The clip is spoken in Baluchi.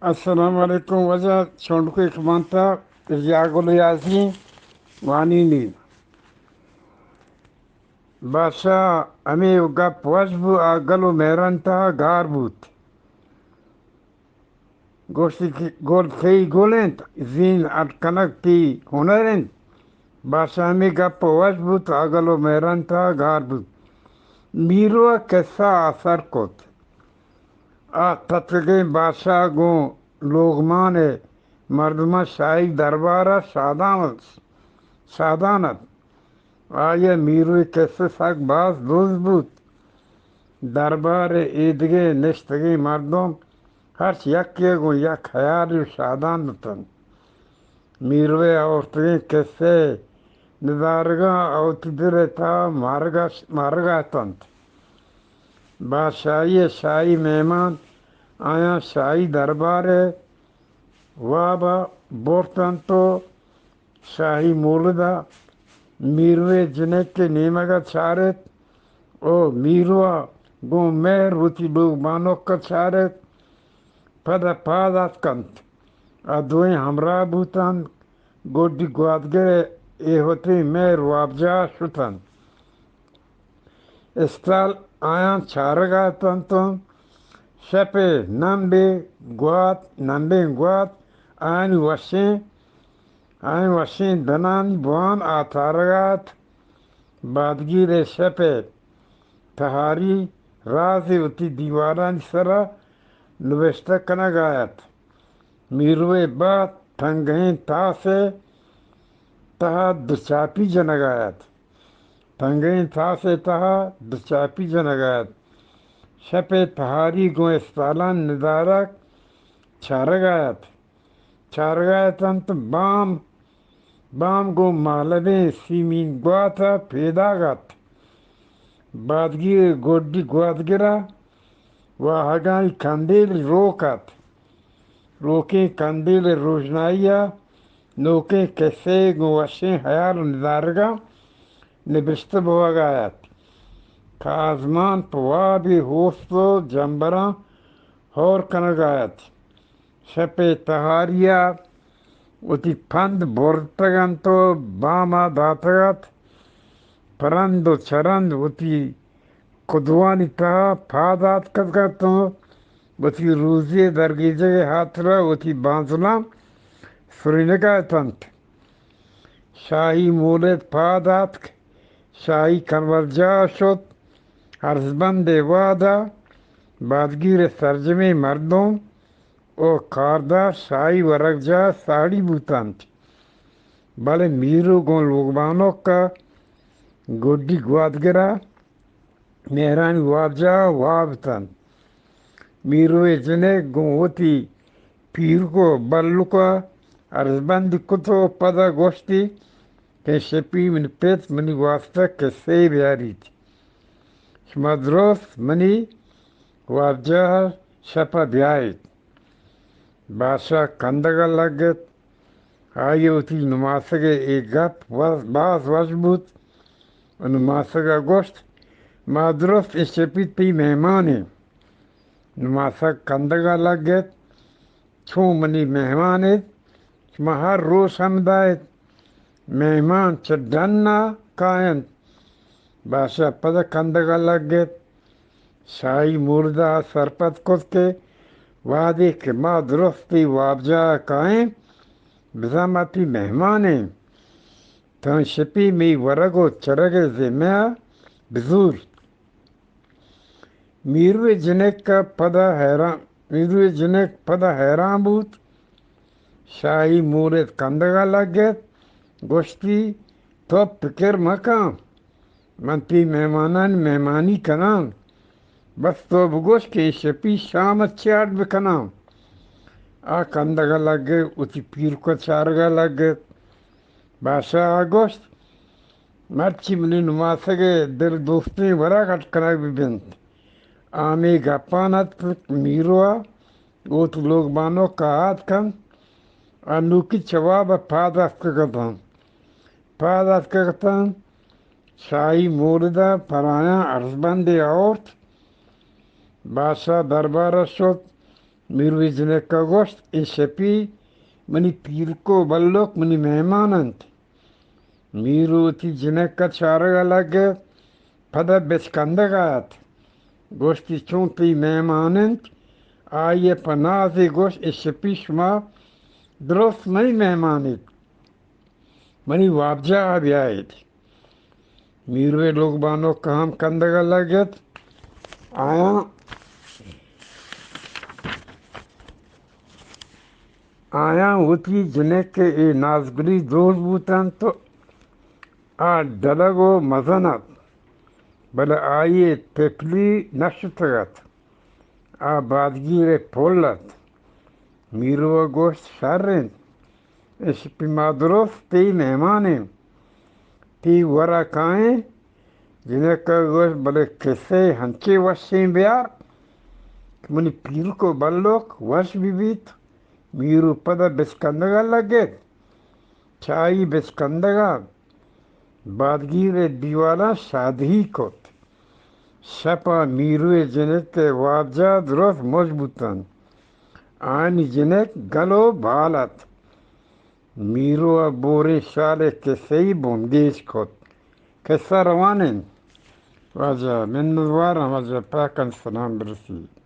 السلام علیکم واجہ، چونڈکے کہ بنتا ارجاگل یازی وانینی۔ بادشاہ ہمے گپ وش بو، آ گل و مہران تہا گار بوت۔ گوشتی کہ گل تئی گل انت، زین اڈ کنگ تئی ہنر انت۔ بادشاہ ہمے گپ وش بوت، آ گل و مہران تہا گار بوت۔ میرو ء کسہ آسر کت۔ آ تتکگیں بادشاہ گوں لوگمان ء مردماں شاہی دربار ء شادان، شادان ات۔ آئی ء میرو ء کسہ سک باز دز بوت۔ دربار ء ایدگہ نشتگیں مردم ہرچ یکے ء گوں یک ہیالے ء شادان اتنت۔ میرو ء آورتگیں کسہ ء ندارگاں آ وتی دل ء تہا مارگ ء، مارگ ء اتنت۔ بادشاہی ء شاہی مہمان آیاں شاہی دربار ء واب ء برتنت و شاہی مولد ء میرو ء جنک ء نیمگ ء چارت و میرو ء گوں مہر وتی لوگ بانک ء چارت۔ پد ء پاد اتکنت۔ آ دوئیں ہمراہ بوتنت۔ گڈی گوادگر ء اے وتیں مہر وابجاہ ء شتنت۔ استال آیاں چارگ ء اتنت۔ شپ ء نمبے گوات، نمبیں گوات آیانی وشیں، آیانی وشیں دنانی بوان آتارگ ء ات۔ بادگیر ء شپ ء تہاری رازے وتی دیوالانی سرا نبشتہ کنگ ء ات۔ میرو ء بہت تنگہیں تاس ء تہا دچاپی جنگ ء ات۔ تنگہیں تاس ء تہا دچاپی جنگ ء ات۔ شپ ء تہاری گوں استالان ندارگ چارگ ء ات۔ چارگ ء اتنت۔ بام، بام گوں مالبیں سیمین گوات ء پیداگ ات۔ بادگیر گڈی گوادگر ء واہگانی کندیل روک ات۔ روکیں کندیل ء روژنائی ء نوکیں کسہ ء گوں وشیں ہیال و ندارگاں نبشتہ بوگ ء ات کہ آزمان پہ وابے اوست و جمبراں ہور کنگ ء ات۔ شپ ء تہاری ء وتی پند برتگ انت و بام ء داتگ ات۔ پرند و چرند وتی کدوانی تہا پاد آتکگ ات و وتی روزی ء درگیجگ ء ہاترا وتی بانزلاں سرینگ ء اتنت۔ شاہی مولد پاد آتک، شاہی کنورجاہ شت، ارزبند ء وہد ء بادگیر ء سرجمیں مردم و کاردار شاہی ورگجاہ ء ساڑی بوتنت، بلے میرو گوں لوگبانک ء گڈی گوادگر ء مہرانی وابجاہ ء واب اتنت۔ میرو ء جنک گوں وتی پیرک و بلک ء ارزبندی کت و پدا گوشتی کہ شپی منی پت منی واسطہ کسہ یے بیاریت۔ شما درست منی وابجاہ ء شپ ء بیایت۔ بادشاہ کندگ ء لگت۔ آئی ء وتی نماسگ ء اے گپ وز-، باز وش بوت و نماسگ ء گوشت، ما درست اے شپی تئی مہمان ایں۔ نماسگ کندگ ء لگت، چون منی مہمان ایت، شما ہر روچ ہمدا ایت۔ مہمان چہ ڈن ء کاینت۔ بادشاہ پدا کندگ ء لگت۔ شاہی مولد ء سرپد کت کہ وہدے کہ ما درست تئی وابجاہ ء کائیں، بزاں ما تئی مہمان ایں۔ تاں شپی مئی ورگ و چرگ ء ذمہ ء بزور۔ میرو ء جنک ء پدا حیران، میرو ء جنک پدا حیران بوت۔ شاہی مولد کندگ ء لگت، گوشتی، تو پکر مکن، من تئی مہمانانی مہمانی کناں، بس تو بگوش کہ اے شپی شام ء چے اڈ بکناں۔ آ کندگ ء لگت، وتی پیرک ء چارگ ء لگت۔ بادشاہ ء گوشت، مرچی منی نماسگ ء دل دوستیں ورگ اڈ کنگ بہ بنت۔ آ ہمے گپان اتک، میرو ء وت لوگ بانک ء آتک انت، ء نوکی چہ واب ء پاد اتکگ اتنت۔ پاد اتکگ اتنت، شاہی مولد ء پر آیاں ارزبندے آورت۔ بادشاہ دربار ء شت، میرو ءِ جنک ءَ گوشت، اے شپی منی پیرک ءُ بلک منی مہمان انت۔ میرو وتی جنک ءَ چارگ ءَ لگ ات، پدا بچکندگ ءَ ات۔ گوشتی، چون تئی مہمان انت؟ آئی ءَ پہ نازے گوشت، اے شپی شما درست منی مہمان ایت، منی وابجاہ ءَ بیائیت۔ میرو ءِ لوگ بانک ہم کندگ ءَ لگ ات۔ آیاں، آیاں وتی جنک ءِ اے نازگلی دوست بوت انت ءُ آ ڈلگ ءُ مزن ات، بلے آئی ءِ پپلی نہ شتگ ات۔ آ بادگیر ءِ پل ات۔ میرو ءَ گوشت، شر انت، اے شپی ما درست تئی مہمان ایں، تئی ور ءَ کائیں۔ جنک ءَ گوشت، بلے کسہ انچیں وشیں بیار کہ منی پیرک ءُ بلک وش بہ بیت۔ میرو پدا بچکندگ ءَ لگ ات۔ چہ آئی بچکندگ ءَ بادگیر ءِ دیوالاں شادہی کت۔ شپ ءَ میرو ءِ جنک ءِ وابجاہ درست مچ بوت انت۔ آیانی جنک گل ءُ بال ات۔ میرو ءَ بوریں شال ءِ کسہ ئی بنگیج کت۔ کسہ روان انت۔ واجہ منتوار آں، واجہ پاکاں سلام برسیت۔